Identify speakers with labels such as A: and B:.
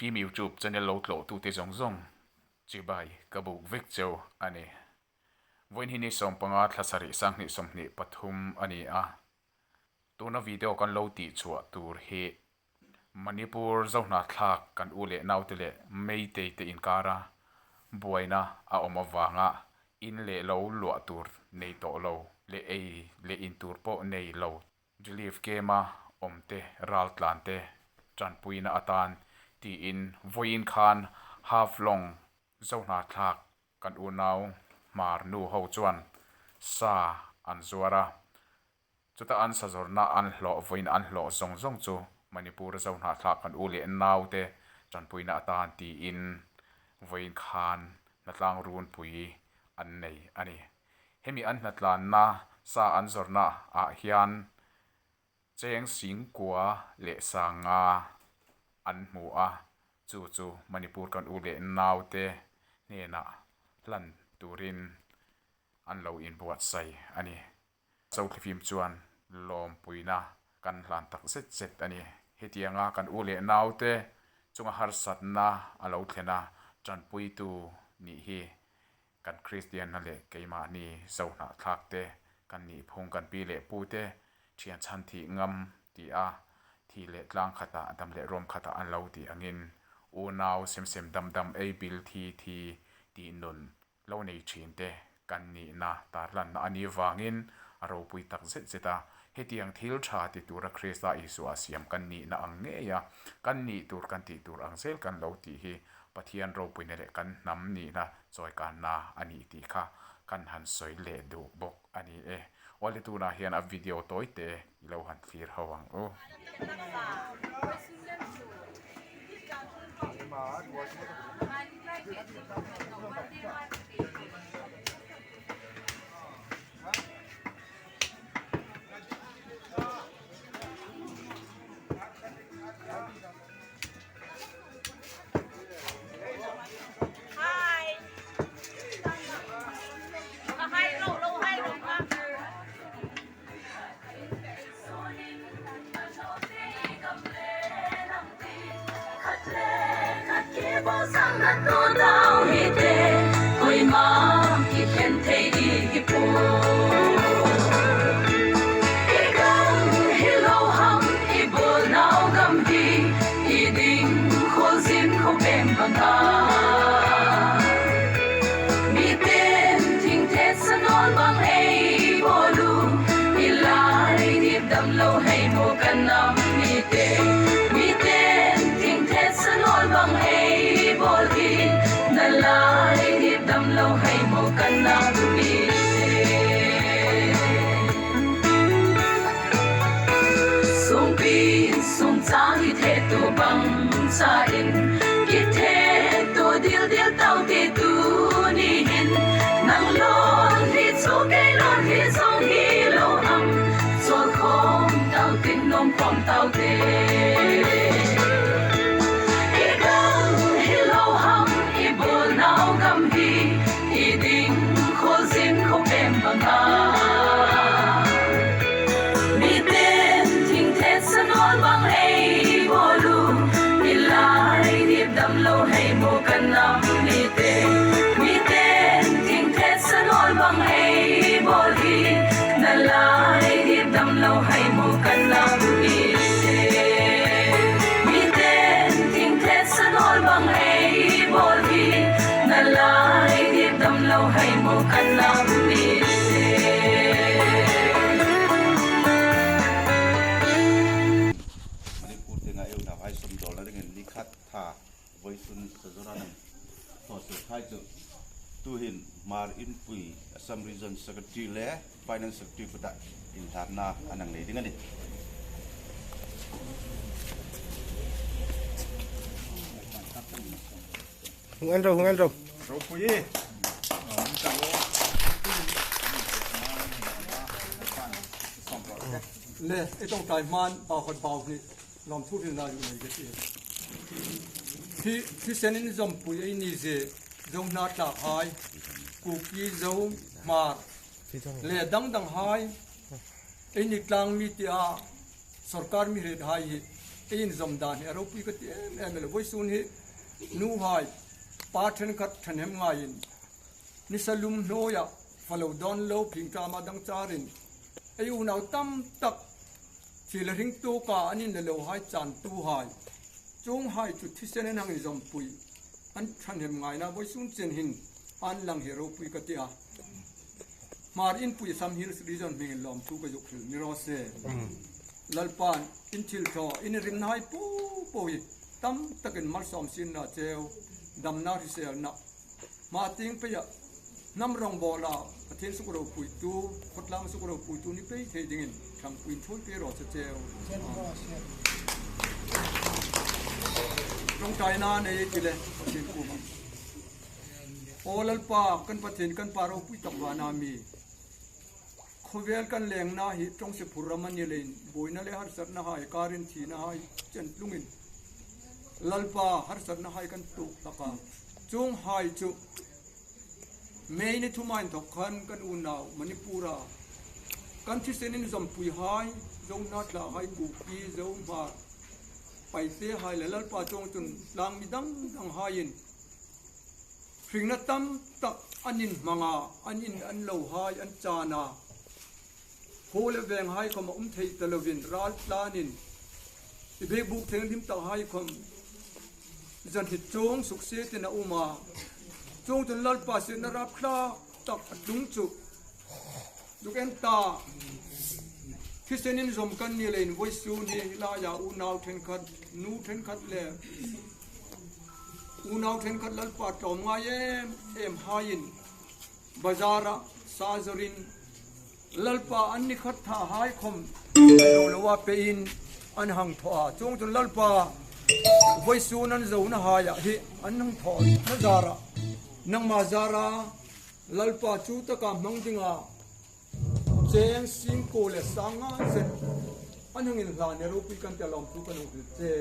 A: Thlifim YouTube channel lo tlawhtute zawng zawng chibai ka buk vek cheu a ni. Vawiin hi ni 15 thla sarih sanghnih 23 a ni a. Tuna video kan lo tihchhuah tur hi Manipur Zohnahthlak kan u leh naute leh Meitei te inkara buaina a awm avanga in leh lo luah tur nei tawh lo leh ei leh in tur pawh nei lo Relief Camp-a awmte raltlante tanpuina atan tiin vawiin khan Haflong Zohnahthlak kan unau Hmar nu ho chuan sa an zuar a. Chuta an sazawrhna an hlawh vawiin an hlawh zawng zawng chu Manipur Zohnahthlak kan u leh naute tanpuina atan tiin vawiin khan hnatlang runpui an nei a ni. Hemi an hnatlanna sa an zawrhna ah hian cheng singkua leh sanga an hmu a, chu chu Manipur kan u leh naute hnenah hlan turin an lo inbuatsaih a ni. Chauhthlifim chuan lawmpuina kan hlan tak zet zet a ni. Hetianga kan u leh naute chunga harsatna a lo thlen a, tanpuitu nih hi kan Kristianna leh keimahni zohnahthlak te, kan nihphung kan pi leh pu te thian chhan thih ngam ti a, thi leh tlang khatah dam leh ruam khatah an lo tih angin unau sem sem dam dam ei bil thi thi tih nun lo nei thin te kan nihna tarlanna a nih vangin a ropui tak zet zet a. Hetiang thil tha ti tura Krista Isua siam kan nihna ang ngei a, kan nih tur kan tih tur ang zel kan lo tih hi Pathian ropuina leh kan hnam nihna chawikanna a nih tih kha kan han sawi leh duh bawk a ni e. Awle tunah hian a video tawi te i lo han thlir ho ang u.
B: Manipur te nga eu na vai som dol na ringin ni khat tha voi sun sazora nang tho su thai chu tu hin mar in pui Assam Region Secretary le Finance Secretary kuta in hlat na anang nei ding ani.
C: Hung en ro hung en ro.
D: Ropui.
C: Le i tong tai man ba hot bau ni lom thu ri na yu nei ge ti. Thi thi sen in zom pui ei ni ze zo na tla hai ku ki zo mar le dang dang hai ei ni tlang mi ti a sarkar mi ret hai hi Ei inzawm dan hi a ropui ka ti em em e lo. Vawisun hi nu hai pa thenkhat thahnem ngaiin nisa lum hnuaiah fa lo dawn lo phing tlama dang charin ei unau tam tak thil a hring tuka an in le lo hai chan tu hai chung hai chu thisen an hang inzawm pui an thahnem ngaina vawisun chen hin an lang hi ropui ka ti a. Hmar Inpui Assam Hills Region hmingin lawmthu ka zuk hrilh ni rawh se. Lalpa'n in thil thaw in rinna hai pu pu hi tam takin malsawm sinna cheu damna hriselna hma ting peiah hnam rawngbawla Pathian suk ropuitu khawtlang suk ropuitu ni pei thei dingin thangpuiin thawi pe rawh se cheu. Tawngtaina nei ti le Pathian kum ang. Aw Lalpa, kan Pathian kan Pa ropui tak vana mi, khawvel kan lengna hi tawngse phur ram a ni lein buaina leh harsatna hai karin thihna hai chen tlungin Lalpa harsatna hai kan tuk tak a, chung hai chu May ni thumain thawk khan kan unau Manipura kan thisenin zawmpui hai Zohna thlah hai Kuki Zohmar Paite hai leh Lalpa chuang chun tlang mi dang dang haiin Hringna tam tak an in hmang a, an in an lo hai an chan a, haw le veng hai khawm a um theih ta lovin ral tlanin i bek buk thianghlim tak hai khawm zanhit chung suk se ten a um a, chung chun Lalpa sirna rapthlak tak a tlung chu duk en ta. Thisen in zawm kan ni lein vawisun hi helaiah unau thenkhat, nu thenkhat leh Unau thenkhat Lalpa tlawm ngai em em haiin bazar-ah sa zawrin Lalpa an ni khat tha hai khawm lo lo a pein an hang thawh a, chung chuan Lalpa vawisun an zo na haiah hi an hang thawh na zarah nangmah zara Lalpa chu taka hmang dingah cheng singkaw leh sanga zet an hangin hlan e ropui kan ti a lawmthu kan hung hrilh che.